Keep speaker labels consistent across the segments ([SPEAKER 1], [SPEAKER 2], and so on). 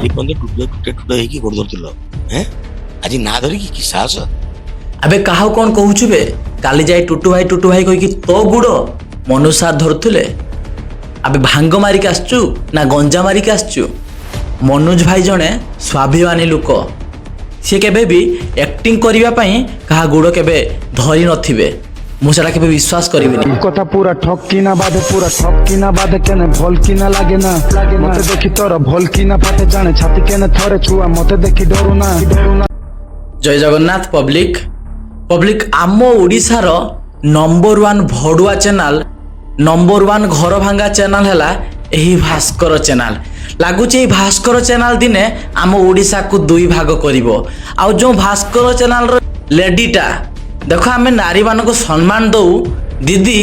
[SPEAKER 1] କାଲି ପର୍ଯ୍ୟନ୍ତ ଟୁଟୁ ଟୁଟେ ଟୁଟେ ହେଇକି ଗୋଡ଼ ଧରୁଥିଲ, ହେଁ? ଆଜି ନା ଧରିକି କି ସାହସ?
[SPEAKER 2] ଆବେ କାହାକୁ କ'ଣ କହୁଛୁ ବେ? କାଲି ଯାଇ ଟୁଟୁ ଭାଇ ଟୁଟୁ ଭାଇ କହିକି ତୋ ଗୁଡ଼ ମନୋଜ ସାର୍ ଧରୁଥିଲେ। ଆବେ ଭାଙ୍ଗ ମାରିକି ଆସିଛୁ ନା ଗଞ୍ଜା ମାରିକି ଆସିଛୁ? ମନୋଜ ଭାଇ ଜଣେ ସ୍ୱାଭିମାନୀ ଲୋକ, ସିଏ କେବେ ବି ଆକ୍ଟିଂ କରିବା ପାଇଁ କାହା ଗୋଡ଼ କେବେ ଧରି ନଥିବେ। ମୁଁ ସେଟା କେବେ ବିଶ୍ୱାସ କରିବିନି।
[SPEAKER 3] କଥା ପୁରା ଠକ୍ କିନା ବାଧେ, ପୁରା ଠକ୍ କିନା ବାଧେ, କେନେ ଭଲ କିନା ଲାଗେ ନା। ମତେ ଦେଖି ତୋର ଭଲ କିନା ଫାଟେ, ଜାଣେ ଛାତି କେନେ ଥରେ, ଛୁଆ ମତେ ଦେଖି ଡରୁ ନା, ଡରୁ ନା।
[SPEAKER 2] ଜୟ ଜଗନ୍ନାଥ ପବ୍ଲିକ। ପବ୍ଲିକ, ଆମ ଓଡ଼ିଶାର ନମ୍ବର ୱାନ୍ ଭଡ଼ୁଆ ଚ୍ୟାନେଲ, ନମ୍ବର ୱାନ୍ ଘର ଭାଙ୍ଗା ଚ୍ୟାନେଲ ହେଲା ଏହି ଭାସ୍କର ଚ୍ୟାନେଲ। ଲାଗୁଛି ଏହି ଭାସ୍କର ଚ୍ୟାନେଲ ଦିନେ ଆମ ଓଡ଼ିଶାକୁ ଦୁଇ ଭାଗ କରିବ। ଆଉ ଯେଉଁ ଭାସ୍କର ଚ୍ୟାନେଲର ଲେଡ଼ିଟା, ଦେଖ, ଆମେ ନାରୀମାନଙ୍କୁ ସମ୍ମାନ ଦଉ। ଦିଦି,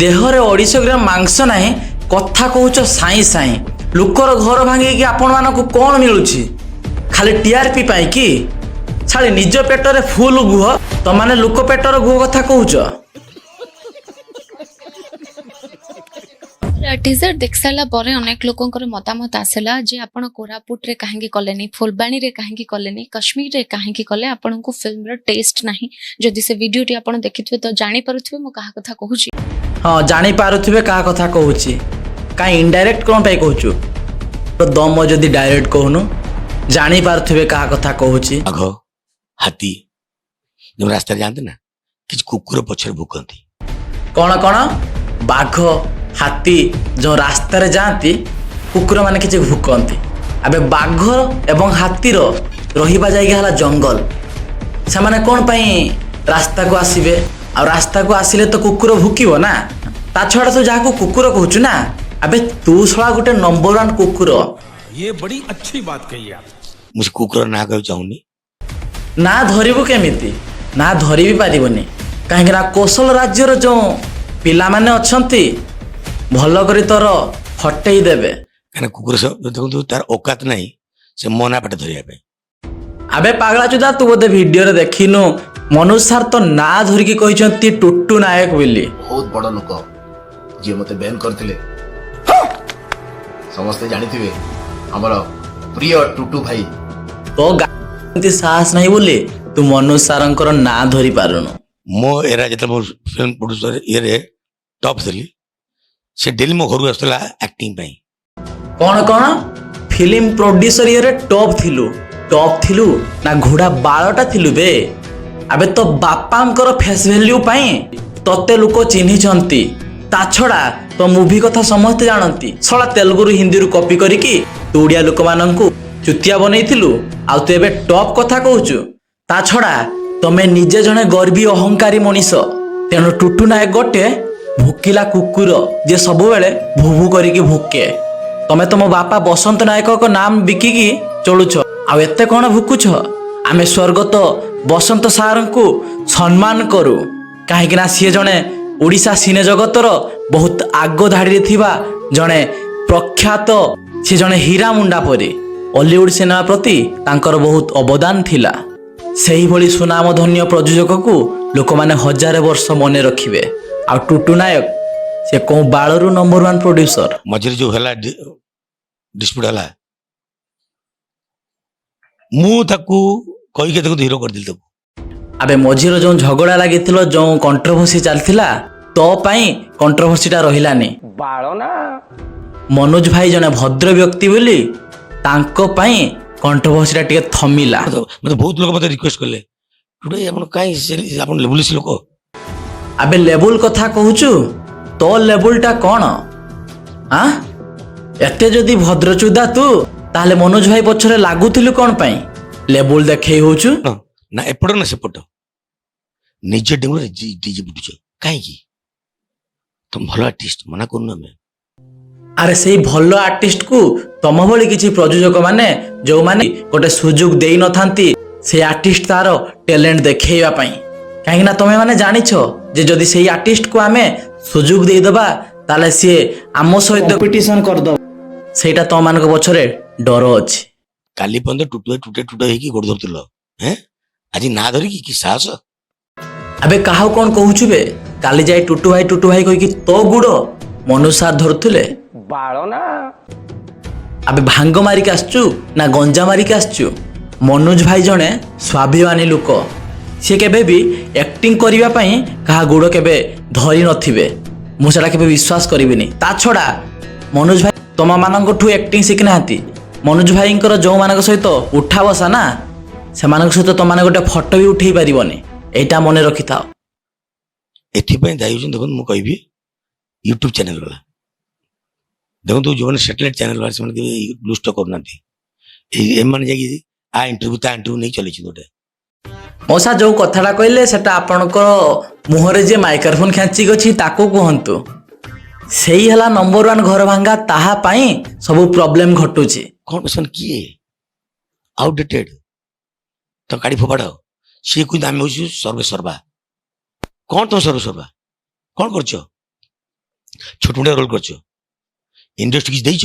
[SPEAKER 2] ଦେହରେ 250 ଗ୍ରାମ ମାଂସ ନାହିଁ, କଥା କହୁଛ ସାଇଁ ସାଇଁ। ଲୋକର ଘର ଭାଙ୍ଗିକି ଆପଣମାନଙ୍କୁ କ'ଣ ମିଳୁଛି? ଖାଲି ଟିଆରପି ପାଇଁ କି? ଛାଳି, ନିଜ ପେଟରେ ଫୁଲ ଗୁହ, ତମାନେ ଲୋକ ପେଟର ଗୁହ କଥା କହୁଛ।
[SPEAKER 4] ଟିଜର ଦେଖିସାରିଲା ପରେ ଅନେକ ଲୋକଙ୍କର ମତାମତ ଆସିଲା ଯେ ଆପଣ କୋରାପୁଟରେ କାହିଁକି କଲେନି, ଫୁଲବାଣୀରେ କାହିଁକି କଲେନି, କାଶ୍ମୀରରେ କାହିଁକି କଲେ, ଆପଣଙ୍କୁ ଫିଲ୍ମର ଟେଷ୍ଟ ନାହିଁ। ଯଦି ସେ ଭିଡିଓଟି ଆପଣ ଦେଖିଥିବେ ତ ଜାଣିପାରୁଥିବେ ମୁଁ କାହା କଥା କହୁଛି।
[SPEAKER 2] ହଁ, ଜାଣିପାରୁଥିବେ କାହା କଥା କହୁଛି। କାହିଁ ଇନଡାଇରେକ୍ଟ କ'ଣ ପାଇଁ କହୁଛୁ? ତୋ ଦମ ଯଦି ଡାଇରେକ୍ଟ କହୁନୁ, ଜାଣିପାରୁଥିବେ କାହା କଥା କହୁଛି।
[SPEAKER 1] ବାଘ, ହାତୀ ଯେଉଁ ରାସ୍ତାରେ ଯାଆନ୍ତି ନା, କିଛି କୁକୁର ପଛରେ ଭୁକନ୍ତି।
[SPEAKER 2] କ'ଣ କ'ଣ? ବାଘ ହାତୀ ଯେଉଁ ରାସ୍ତାରେ ଯାଆନ୍ତି, କୁକୁରମାନେ କିଛି ଭୁକନ୍ତି? ଆବେ, ବାଘ ଏବଂ ହାତୀର ରହିବା ଜାଗା ହେଲା ଜଙ୍ଗଲ। ସେମାନେ କ'ଣ ପାଇଁ ରାସ୍ତାକୁ ଆସିବେ? ଆଉ ରାସ୍ତାକୁ ଆସିଲେ ତ କୁକୁର ଭୁକିବ ନା। ତା ଛଡ଼ା ତୁ ଯାହାକୁ କୁକୁର କହୁଛୁ ନା, ଆବେ ତୁ ଶଳା ଗୋଟେ ନମ୍ବର ୱାନ୍ କୁକୁର।
[SPEAKER 5] ये बड़ी अच्छी बात कही आप।
[SPEAKER 1] ମୁଁ ସେ କୁକୁର ନାଁ କହିବାକୁ ଚାହୁଁନି।
[SPEAKER 2] ନା ଧରିବୁ କେମିତି? ନା ଧରି ବି ପାରିବୁନି, କାହିଁକି ନା କୋଶଲ ରାଜ୍ୟର ଯେଉଁ ପିଲାମାନେ ଅଛନ୍ତି, ଭଲ କରି ତୋର ଫଟେଇ ଦେବେ।
[SPEAKER 1] କାହିଁକିନା କୁକୁର ଦେଖନ୍ତୁ, ତାର ଔକାତ ନାହିଁ ସେ ମୋ ନାଁ ପାଟେ ଧରିବା ପାଇଁ।
[SPEAKER 2] ଆବେ ପାଗଳା ଚୁଦା, ତୁ ବୋଧେ ଭିଡିଓରେ ଦେଖିନୁ, ମନୋଜ ସାର୍ ତ ନାଁ ଧରିକି କହିଛନ୍ତି ଟୁଟୁ ନାୟକ ବୋଲି।
[SPEAKER 6] ବହୁତ ବଡ଼ ଲୋକ ଯିଏ ମୋତେ ବ୍ୟାନ୍ କରିଥିଲେ, ସମସ୍ତେ ଜାଣିଥିବେ, ଆମର ପ୍ରିୟ ଟୁଟୁ ଭାଇ।
[SPEAKER 2] ତୋ ଏମିତି ସାହସ ନାହିଁ ବୋଲି ତୁ ମନୋଜ ସାରଙ୍କର ନାଁ ଧରି ପାରୁନୁ।
[SPEAKER 1] ମୋ ଏରା ଯେତେବେଳେ ମୁଁ ଫିଲ୍ମ ପ୍ରଡ୍ୟୁସର ଇଏରେ ଟପ୍ ଥିଲି, ସେ ଡେଲି ମୋ ଘରକୁ ଆସୁଥିଲା ଆକ୍ଟିଂ ପାଇଁ।
[SPEAKER 2] କ'ଣ କ'ଣ? ଫିଲ୍ମ ପ୍ରଡ୍ୟୁସର ଇଏରେ ଟପ୍ ଥିଲୁ? ଟପ୍ ଥିଲୁ ନା ଘୋଡ଼ା ବାଳଟା ଥିଲୁ ବେ? ଆବେ, ତୋ ବାପାଙ୍କର ଫେସ୍ ଭ୍ୟାଲ୍ୟୁ ପାଇଁ ତତେ ଲୋକ ଚିହ୍ନିଛନ୍ତି। ତା ଛଡ଼ା ତୋ ମୁଭି କଥା ସମସ୍ତେ ଜାଣନ୍ତି। ଶଳା ତେଲୁଗୁରୁ ହିନ୍ଦୀରୁ କପି କରିକି ତୁ ଓଡ଼ିଆ ଲୋକମାନଙ୍କୁ ଚୁତିଆ ବନେଇଥିଲୁ, ଆଉ ତୁ ଏବେ ଟପ୍ କଥା କହୁଛୁ। ତା ଛଡ଼ା ତମେ ନିଜେ ଜଣେ ଗର୍ବୀ ଅହଙ୍କାରୀ ମଣିଷ। ତେଣୁ ଟୁଟୁ ନାୟକ ଗୋଟେ ଭୁକିଲା କୁକୁର, ଯିଏ ସବୁବେଳେ ଭୁ ଭୁ କରିକି ଭୁକେ। ତମେ ତମ ବାପା ବସନ୍ତ ନାୟକଙ୍କ ନାମ ବିକିକି ଚଳୁଛ, ଆଉ ଏତେ କ'ଣ ଭୁକୁଛ? ଆମେ ସ୍ୱର୍ଗତ ବସନ୍ତ ସାରଙ୍କୁ ସମ୍ମାନ କରୁ, କାହିଁକି ନା ସିଏ ଜଣେ ଓଡ଼ିଶା ସିନେ ଜଗତର ବହୁତ ଆଗ ଧାଡ଼ିରେ ଥିବା ଜଣେ ପ୍ରଖ୍ୟାତ, ସିଏ ଜଣେ ହୀରା ମୁଣ୍ଡା ପରି। ଅଲିଉଡ ସିନେମା ପ୍ରତି ତାଙ୍କର ବହୁତ ଅବଦାନ ଥିଲା। ସେହିଭଳି ସୁନାମଧନ୍ୟ ପ୍ରଯୋଜକକୁ ଲୋକମାନେ ହଜାରେ ବର୍ଷ ମନେ ରଖିବେ। ଆଉ ଟୁଟୁ ନାୟକ, ସେ କୋଉ ବାଳରୁ ନମ୍ବର ୱାନ୍ ପ୍ରଡ୍ୟୁସର?
[SPEAKER 1] ମଝିରେ ଯୋଉ ହେଲା ଡିସ୍ପ୍ୟୁଟ୍ ହେଲା, ମୁଁ ତାକୁ କହିକି ତାକୁ ହିରୋ କରିଦେଲି ତାକୁ।
[SPEAKER 2] ଆବେ, ମଝିର ଯୋଉ ଝଗଡ଼ା ଲାଗିଥିଲ, ଯୋଉ କଣ୍ଟ୍ରୋଭର୍ସି ଚାଲିଥିଲା, ତୋ ପାଇଁ କଣ୍ଟ୍ରୋଭର୍ସିଟା ରହିଲାନି। ମନୋଜ ଭାଇ ଜଣେ ଭଦ୍ର ବ୍ୟକ୍ତି ବୋଲି ତାଙ୍କ ପାଇଁ କଣ୍ଟ୍ରୋଭର୍ସିଟା ଟିକେ ଥମିଲା।
[SPEAKER 1] ମତେ ବହୁତ ଲୋକ ମତେ ରିକ୍ୱେଷ୍ଟ କଲେ, ଟୁଡେ ଆପଣ କାହିଁ ଆପଣ ଲେବୁଲିସ୍ ଲୋକ।
[SPEAKER 2] ଆବେ, ଲେବୁଲ କଥା କହୁଛୁ, ତୋ ଲେବୁଲଟା କ'ଣ? ଆଁ, ଏତେ ଯଦି ଭଦ୍ରଚୁଦା ତୁ, ତାହେଲେ ମନୋଜ ଭାଇ ପଛରେ ଲାଗୁଥିଲୁ କ'ଣ ପାଇଁ? ଲେବୁଲ ଦେଖେଇ ହଉଛୁ।
[SPEAKER 1] ନା ଏପଟ ନା ସେପଟ, ନିଜ ଡେଙ୍ଗୁରେ ଡିଜେ ବୁଟୁଛ କାହିଁକି? ତମ ଭଲ ଆର୍ଟିଷ୍ଟ, ମନା କରୁନୁ ଆମେ।
[SPEAKER 2] ଆରେ, ସେଇ ଭଲ ଆର୍ଟିଷ୍ଟକୁ ତମ ଭଳି କିଛି ପ୍ରଯୋଜକ ମାନେ, ଯୋଉମାନେ ଗୋଟେ ସୁଯୋଗ ଦେଇନଥାନ୍ତି ସେଇ ଆର୍ଟିଷ୍ଟ ତାର ଟ୍ୟାଲେଣ୍ଟ ଦେଖେଇବା ପାଇଁ, କାହିଁକି ନା ତମେ ମାନେ ଜାଣିଛ ଯେ ଯଦି ସେଇ ଆର୍ଟିଷ୍ଟକୁ ଆମେ ସୁଯୋଗ ଦେଇଦେବା, ତାହେଲେ ସିଏ ଆମ ସହିତ କମ୍ପିଟିସନ କରିଦବ। ସେଇଟା ତମମାନଙ୍କ ପଛରେ ଡର ଅଛି।
[SPEAKER 1] କାଲି ପର୍ଯ୍ୟନ୍ତ ଟୁଟୁ ଟୁଟେ ଟୁଟେ ହେଇକି ଗୋଡ଼ ଧରୁଥିଲ, ହେଁ? ଆଜି ନା ଧରିକି କି ସାହସ?
[SPEAKER 2] ଆବେ କାହାକୁ କ'ଣ କହୁଛୁ ବେ? କାଲି ଯାଇ ଟୁଟୁ ଭାଇ ଟୁଟୁ ଭାଇ କହିକି ତୋ ଗୁଡ଼ ମନୋଜ ସାର୍ ଧରୁଥିଲେ। ଆବେ ଭାଙ୍ଗ ମାରିକି ଆସିଛୁ ନା ଗଞ୍ଜା ମାରିକି ଆସିଛୁ? ମନୋଜ ଭାଇ ଜଣେ ସ୍ୱାଭିମାନୀ ଲୋକ। ସିଏ କେବେ ବି ଆକ୍ଟିଂ କରିବା ପାଇଁ କାହା ଗୋଡ଼ କେବେ ଧରି ନଥିବେ। ମୁଁ ସେଟା କେବେ ବିଶ୍ୱାସ କରିବିନି। ତା ଛଡ଼ା ମନୋଜ ଭାଇ ତମମାନଙ୍କଠୁ ଆକ୍ଟିଂ ଶିଖିନାହାନ୍ତି। ମନୋଜ ଭାଇଙ୍କର ଯେଉଁମାନଙ୍କ ସହିତ ଉଠା ବସା ନା, ସେମାନଙ୍କ ସହିତ ତମମାନେ ଗୋଟେ ଫଟୋ ବି ଉଠେଇ ପାରିବନି। ଏଇଟା ମନେ ରଖିଥାଅ।
[SPEAKER 1] ଏଥିପାଇଁ ଦାୟୀ ହେଉଛନ୍ତି, ଦେଖନ୍ତୁ, ମୁଁ କହିବି ୟୁଟ୍ୟୁବ୍ ଚ୍ୟାନେଲ୍ ବାଲା। ଦେଖନ୍ତୁ, ଯେଉଁମାନେ ସାଟେଲାଇଟ୍ ଚ୍ୟାନେଲ୍ ବାଲା, ସେମାନେ କେବେ ଲୁଷ୍ଟ କରୁନାହାନ୍ତି। ଏଇ ଏମାନେ ଯାଇକି ଆ ଇଣ୍ଟରଭ୍ୟୁ, ତା ଇଣ୍ଟରଭ୍ୟୁ ନେଇ ଚଲେଇଛନ୍ତି ଗୋଟେ।
[SPEAKER 2] ମଉସା, ଯୋଉ କଥାଟା କହିଲେ, ସେଟା ଆପଣଙ୍କର ମୁହଁରେ ଯିଏ ମାଇକ୍ରୋଫୋନ ଖେଞ୍ଚିକି ଅଛି ତାକୁ କୁହନ୍ତୁ। ସେଇ ହେଲା ନମ୍ବର ୱାନ୍ ଘର ଭାଙ୍ଗା। ତାହା ପାଇଁ ସବୁ ପ୍ରୋବ୍ଲେମ ଘଟୁଛି।
[SPEAKER 1] କ'ଣ ସେମାନେ କିଏ? ଆଉଟଡେଟେଡ୍ ତ କାଢ଼ି ଫୋପାଡ଼। ସିଏ କୁହନ୍ତି ଆମେ ହେଉଛୁ ସର୍ବେ ସର୍ବା। କ'ଣ ତମ ସର୍ବେ ସର୍ବା? କ'ଣ କରୁଛ? ଛୋଟ ମୋଟିଆ ରୋଲ୍ କରୁଛ। ଇଣ୍ଡଷ୍ଟ୍ରି କିଛି ଦେଇଛ?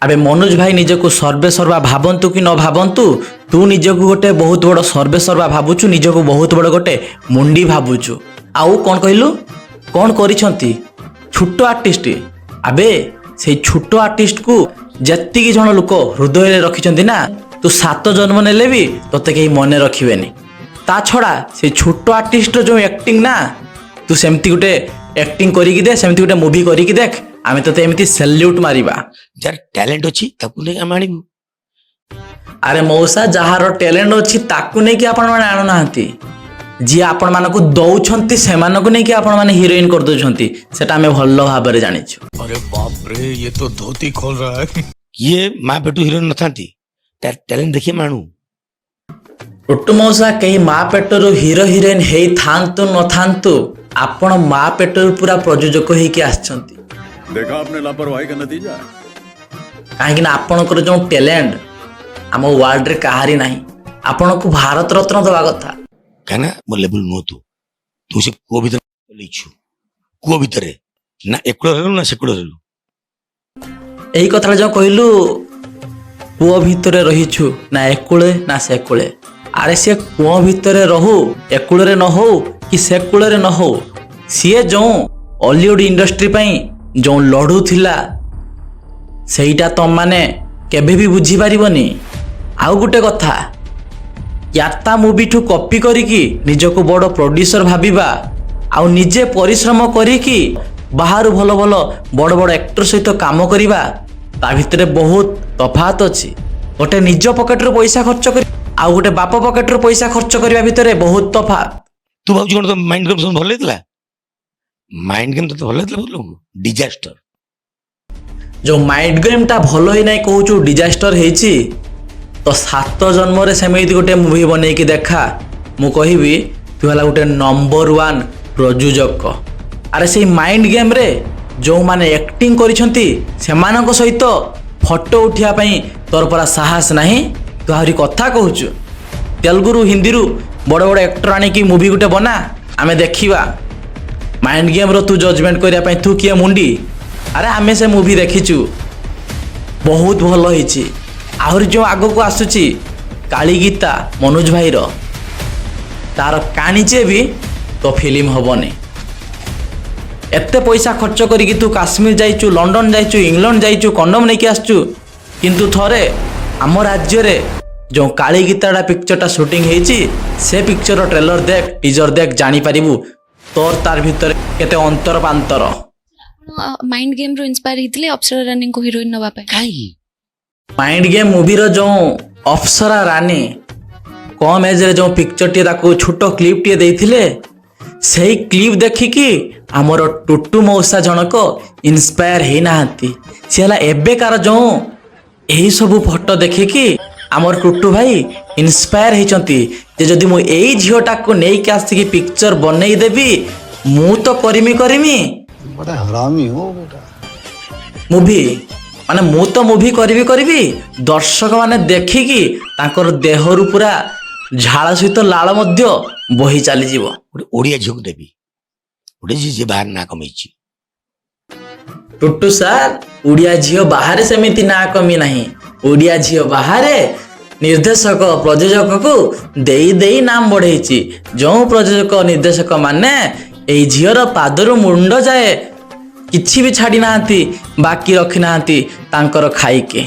[SPEAKER 2] ଆବେ ମନୋଜ ଭାଇ ନିଜକୁ ସର୍ବେ ସର୍ବା ଭାବନ୍ତୁ କି ନ ଭାବନ୍ତୁ, ତୁ ନିଜକୁ ଗୋଟେ ବହୁତ ବଡ଼ ସର୍ବେ ସର୍ବା ଭାବୁଛୁ, ନିଜକୁ ବହୁତ ବଡ଼ ଗୋଟେ ମୁଣ୍ଡି ଭାବୁଛୁ। ଆଉ କ'ଣ କହିଲୁ, କ'ଣ କରିଛନ୍ତି ଛୋଟ ଆର୍ଟିଷ୍ଟ? ଆବେ ସେଇ ଛୋଟ ଆର୍ଟିଷ୍ଟକୁ ଯେତିକି ଜଣ ଲୋକ ହୃଦୟରେ ରଖିଛନ୍ତି ନା, ତୁ ସାତ ଜନ୍ମ ନେଲେ ବି ତୋତେ କେହି ମନେ ରଖିବେନି। ତା ଛଡ଼ା ସେଇ ଛୋଟ ଆର୍ଟିଷ୍ଟର ଯେଉଁ ଆକ୍ଟିଂ ନା, ତୁ ସେମିତି ଗୋଟେ ଆକ୍ଟିଂ କରିକି ଦେ, ସେମିତି ଗୋଟେ ମୁଭି କରିକି ଦେଖ, ଆମେ ତୋତେ ଏମିତି ସେଲ୍ୟୁଟ୍ ମାରିବା।
[SPEAKER 1] ଯାହାର ଟ୍ୟାଲେଣ୍ଟ ଅଛି ତାକୁ ନେଇ ଆମେ ଆଣିବୁ।
[SPEAKER 2] ଆରେ ମଉସା, ଯାହାର ଟ୍ୟାଲେଣ୍ଟ ଅଛି ତାକୁ ନେଇକି ଆପଣମାନେ ଆଣୁନାହାନ୍ତି। ଯିଏ ଆପଣମାନଙ୍କୁ ଦଉଛନ୍ତି, ସେମାନଙ୍କୁ ନେଇକି ଆପଣମାନେ ହିରୋଇନ କରିଦଉଛନ୍ତି। ସେଟା ଆମେ ଭଲ ଭାବରେ ଜାଣିଛୁ।
[SPEAKER 5] अरे बाप रे, ये तो धोती खोल रहा है।
[SPEAKER 1] କିଏ ମା ପେଟୁ ହିରୋଇନ ନଥାନ୍ତି। ତାର ଟ୍ୟାଲେଣ୍ଟ ଦେଖି ଆମେ ଆଣୁ।
[SPEAKER 2] ଟୁଟୁ ମଉସା, କେହି ମା ପେଟରୁ ହିରୋ ହିରୋଇନ ହେଇଥାନ୍ତୁ ନଥାନ୍ତୁ, ଆପଣ ମା ପେଟରୁ ପୁରା ପ୍ରଯୋଜକ ହେଇକି ଆସିଛନ୍ତି।
[SPEAKER 7] देखा आपने लापरवाही का नतीजा है।
[SPEAKER 2] କାହିଁକି ନା ଆପଣଙ୍କର ଯେଉଁ ଟ୍ୟାଲେଣ୍ଟ ଆମ ୱାର୍ଲଡରେ କାହାରି ନାହିଁ। ଆପଣଙ୍କୁ ଭାରତ ରତ୍ନ ଦେବା କଥା।
[SPEAKER 1] କାହିଁକିନା ମୋ ଲେବୁଲ ନୁହଁ ତୁ। ତୁ ସେ କୂଅ ଭିତରେ ଚଲେଇଛୁ, କୂଅ ଭିତରେ ନା ଏକୂଳ ହେଲୁ ନା ସେକୂଳ ହେଲୁ।
[SPEAKER 2] ଏଇ କଥାଟା ଯେଉଁ କହିଲୁ, କୂଅ ଭିତରେ ରହିଛୁ ନା ଏକୂଳେ ନା ସେ କୂଳେ। ଆରେ ସେ କୂଅ ଭିତରେ ରହୁ, ଏକୂଳରେ ନ ହଉ କି ସେ କୂଳରେ ନ ହଉ, ସିଏ ଯେଉଁ ଅଲିଉଡ ଇଣ୍ଡଷ୍ଟ୍ରି ପାଇଁ ଯେଉଁ ଲଢ଼ୁଥିଲା, ସେଇଟା ତମମାନେ କେବେ ବି ବୁଝିପାରିବନି। ଆଉ ଗୋଟେ କଥା, ୟାତା ମୁଭିଠୁ କପି କରିକି ନିଜକୁ ବଡ଼ ପ୍ରଡ୍ୟୁସର ଭାବିବା ଆଉ ନିଜେ ପରିଶ୍ରମ କରିକି ବାହାରୁ ଭଲ ଭଲ ବଡ଼ ବଡ଼ ଆକ୍ଟର ସହିତ କାମ କରିବା, ତା ଭିତରେ ବହୁତ ତଫାତ ଅଛି। ଗୋଟେ ନିଜ ପକେଟରୁ ପଇସା ଖର୍ଚ୍ଚ କରି ଆଉ ଗୋଟେ ବାପ ପକେଟରୁ ପଇସା ଖର୍ଚ୍ଚ କରିବା ଭିତରେ ବହୁତ ତଫାତ।
[SPEAKER 1] ତୁ ଭାବୁଛୁ କ'ଣ ତୋ ମାଇଣ୍ଡ ଗେମ୍ ସବୁ ଭଲ ହେଇଥିଲା? ମାଇଣ୍ଡ ଗେମ୍ ତତେ ଭଲ ହେଇଥିଲା ବହୁତ ଲୋକଙ୍କୁ ଡିଜାଷ୍ଟର।
[SPEAKER 2] ଯୋଉ ମାଇଣ୍ଡ ଗେମ୍ଟା ଭଲ ହେଇନାହିଁ କହୁଛୁ, ଡିଜାଷ୍ଟର ହେଇଛି, ତ ସାତ ଜନ୍ମରେ ସେମିତି ଗୋଟେ ମୁଭି ବନେଇକି ଦେଖା, ମୁଁ କହିବି ତୁ ହେଲା ଗୋଟେ ନମ୍ବର ୱାନ୍ ପ୍ରଯୋଜକ। ଆରେ ସେଇ ମାଇଣ୍ଡ ଗେମ୍ରେ ଯେଉଁମାନେ ଆକ୍ଟିଂ କରିଛନ୍ତି, ସେମାନଙ୍କ ସହିତ ଫଟୋ ଉଠିବା ପାଇଁ ତୋର ପରା ସାହସ ନାହିଁ। ତୁ ଆହୁରି କଥା କହୁଛୁ। ତେଲୁଗୁରୁ, ହିନ୍ଦୀରୁ ବଡ଼ ବଡ଼ ଆକ୍ଟର ଆଣିକି ମୁଭି ଗୋଟେ ବନା, ଆମେ ଦେଖିବା। ମାଇଣ୍ଡ ଗେମ୍ର ତୁ ଜଜମେଣ୍ଟ କରିବା ପାଇଁ ତୁ କିଏ ମୁଣ୍ଡି? ଆରେ ଆମେ ସେ ମୁଭି ଦେଖିଛୁ, ବହୁତ ଭଲ ହେଇଛି। ଆହୁରି ଯେଉଁ ଆଗକୁ ଆସୁଛି କାଳୀ ଗୀତା ମନୋଜ ଭାଇର, ତାର କାଣିଚେ ବି ତୋ ଫିଲ୍ମ ହବନି। ଏତେ ପଇସା ଖର୍ଚ୍ଚ କରିକି ତୁ କାଶ୍ମୀର ଯାଇଛୁ, ଲଣ୍ଡନ ଯାଇଛୁ, ଇଂଲଣ୍ଡ ଯାଇଛୁ, କଣ୍ଡମ ନେଇକି ଆସିଛୁ, କିନ୍ତୁ ଥରେ ଆମ ରାଜ୍ୟରେ ଯେଉଁ କାଳୀ ଗୀତାଟା ପିକ୍ଚରଟା ସୁଟିଂ ହେଇଛି, ସେ ପିକ୍ଚରର ଟ୍ରେଲର ଦେଖ, ଟିଜର ଦେଖ, ଜାଣିପାରିବୁ ତୋର ତାର ଭିତରେ କେତେ ଅନ୍ତର ପାନ୍ତର।
[SPEAKER 4] ମାଇଣ୍ଡ ଗେମ୍ରୁ ଇନ୍ସପାୟାର ହେଇଥିଲେ ଅପ୍ସରା ରାନୀଙ୍କୁ ହିରୋଇନ ନେବା ପାଇଁ?
[SPEAKER 1] କାହିଁକି?
[SPEAKER 2] ମାଇଣ୍ଡ ଗେମ୍ ମୁଭିର ଯେଉଁ ଅପ୍ସରା ରାନୀ କମ୍ ଏଜ୍ରେ ଯେଉଁ ପିକ୍ଚରଟିଏ, ତାକୁ ଛୋଟ କ୍ଲିପ୍ଟିଏ ଦେଇଥିଲେ, ସେଇ କ୍ଲିପ୍ ଦେଖିକି ଆମର ଟୁଟୁ ମଉସା ଜଣକ ଇନ୍ସପାୟାର ହେଇନାହାନ୍ତି। ସିଏ ହେଲା ଏବେକାର ଯେଉଁ ଏହିସବୁ ଫଟୋ ଦେଖିକି ଆମର ଟୁଟୁ ଭାଇ ଇନ୍ସପାୟାର ହେଇଛନ୍ତି ଯେ ଯଦି ମୁଁ ଏଇ ଝିଅଟାକୁ ନେଇକି ଆସିକି ପିକ୍ଚର ବନେଇଦେବି, ମୁଁ ତ କରିମି କରିମି
[SPEAKER 3] बड़ा हरामी हो बेटा।
[SPEAKER 2] ମୁଭି, ମାନେ ମୁଁ ତ ମୁଭି କରିବି କରିବି, ଦର୍ଶକମାନେ ଦେଖିକି ତାଙ୍କର ଦେହରୁ ପୁରା ଝାଳ ସହିତ ଲାଳ ମଧ୍ୟ ବହି ଚାଲିଯିବ।
[SPEAKER 1] ଗୋଟେ ଓଡ଼ିଆ ଝିଅକୁ ଦେବି, ଗୋଟେ ଝିଅ ଯିଏ ବାହାରେ ନାଁ କମେଇଛି।
[SPEAKER 2] ଟୁଟୁ ସାର୍, ଓଡ଼ିଆ ଝିଅ ବାହାରେ ସେମିତି ନାଁ କମି ନାହିଁ। ଓଡ଼ିଆ ଝିଅ ବାହାରେ ନିର୍ଦ୍ଦେଶକ ପ୍ରଯୋଜକକୁ ଦେଇ ଦେଇ ନାମ ବଢ଼େଇଛି। ଯେଉଁ ପ୍ରଯୋଜକ ନିର୍ଦ୍ଦେଶକ ମାନେ ଏଇ ଝିଅର ପାଦରୁ ମୁଣ୍ଡ ଯାଏ କିଛି ବି ଛାଡ଼ି ନାହାନ୍ତି, ବାକି ରଖିନାହାନ୍ତି ତାଙ୍କର ଖାଇକି।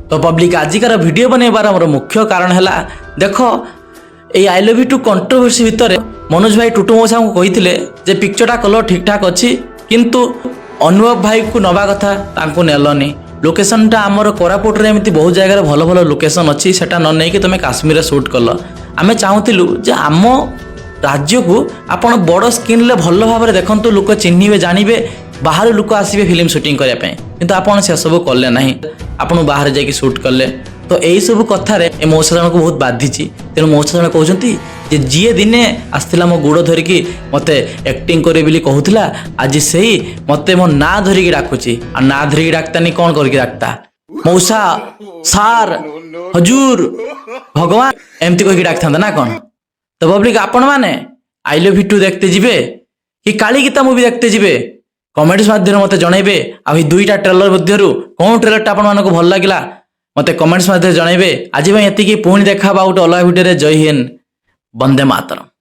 [SPEAKER 2] ତ ପବ୍ଲିକ, ଆଜିକାର ଭିଡ଼ିଓ ବନେଇବାର ଆମର ମୁଖ୍ୟ କାରଣ ହେଲା, ଦେଖ, ଏଇ I love you two controversy ଭିତରେ ମନୋଜ ଭାଇ ଟୁଟୁ ମଉସାଙ୍କୁ କହିଥିଲେ ଯେ ପିକ୍ଚରଟା କଲର ଠିକ୍ଠାକ୍ ଅଛି, କିନ୍ତୁ ଅନୁଭବ ଭାଇକୁ ନେବା କଥା, ତାଙ୍କୁ ନେଲନି। ଲୋକେସନଟା ଆମର କୋରାପୁଟରେ ଏମିତି ବହୁତ ଜାଗାରେ ଭଲ ଭଲ ଲୋକେସନ ଅଛି, ସେଟା ନ ନେଇକି ତୁମେ କାଶ୍ମୀରରେ ସୁଟ୍ କଲ। ଆମେ ଚାହୁଁଥିଲୁ ଯେ ଆମ ରାଜ୍ୟକୁ ଆପଣ ବଡ଼ ସ୍କ୍ରିନ୍ରେ ଭଲ ଭାବରେ ଦେଖନ୍ତୁ, ଲୋକ ଚିହ୍ନିବେ, ଜାଣିବେ, ବାହାରୁ ଲୋକ ଆସିବେ ଫିଲ୍ମ ସୁଟିଂ କରିବା ପାଇଁ। କିନ୍ତୁ ଆପଣ ସେସବୁ କଲେ ନାହିଁ, ଆପଣ ବାହାରେ ଯାଇକି ସୁଟ୍ କଲେ। ତ ଏଇସବୁ କଥାରେ ଏ ମଉସା ଜଣକୁ ବହୁତ ବାଧିଛି। ତେଣୁ ମଉସା ଜଣେ କହୁଛନ୍ତି ଯେ ଯିଏ ଦିନେ ଆସିଥିଲା ମୋ ଗୋଡ଼ ଧରିକି ମୋତେ ଆକ୍ଟିଂ କରିବେ ବୋଲି କହୁଥିଲା, ଆଜି ସେଇ ମୋତେ ମୋ ନାଁ ଧରିକି ଡାକୁଛି। ଆଉ ନାଁ ଧରିକି ଡାକ୍ତାନି, କ'ଣ କରିକି ଡାକ୍ତା? ମଉସା, ସାର୍, ହଜୁର, ଭଗବାନ ଏମିତି କହିକି ଡାକିଥାନ୍ତା ନା କ'ଣ? ତ ପବ୍ଲିକ, ଆପଣମାନେ I love you two দেখতে ଯିବେ କି କାଳି ଗୀତା ମୁଭି দেখতে ଯିବେ, କମେଣ୍ଟସ୍ ମାଧ୍ୟମରେ ମୋତେ ଜଣାଇବେ। ଆଉ ଏଇ ଦୁଇଟା ଟ୍ରେଲର ମଧ୍ୟରୁ କେଉଁ ଟ୍ରେଲରଟା ଆପଣମାନଙ୍କୁ ଭଲ ଲାଗିଲା, ମୋତେ କମେଣ୍ଟସ୍ ମାଧ୍ୟମରେ ଜଣାଇବେ। ଆଜି ପାଇଁ ଏତିକି। ପୁଣି ଦେଖା ହବା ଗୋଟେ ଅଲଗା ଭିଡ଼ିଓରେ। ଜୟ ହିନ୍ଦ, ବନ୍ଦେ ମାତରମ୍।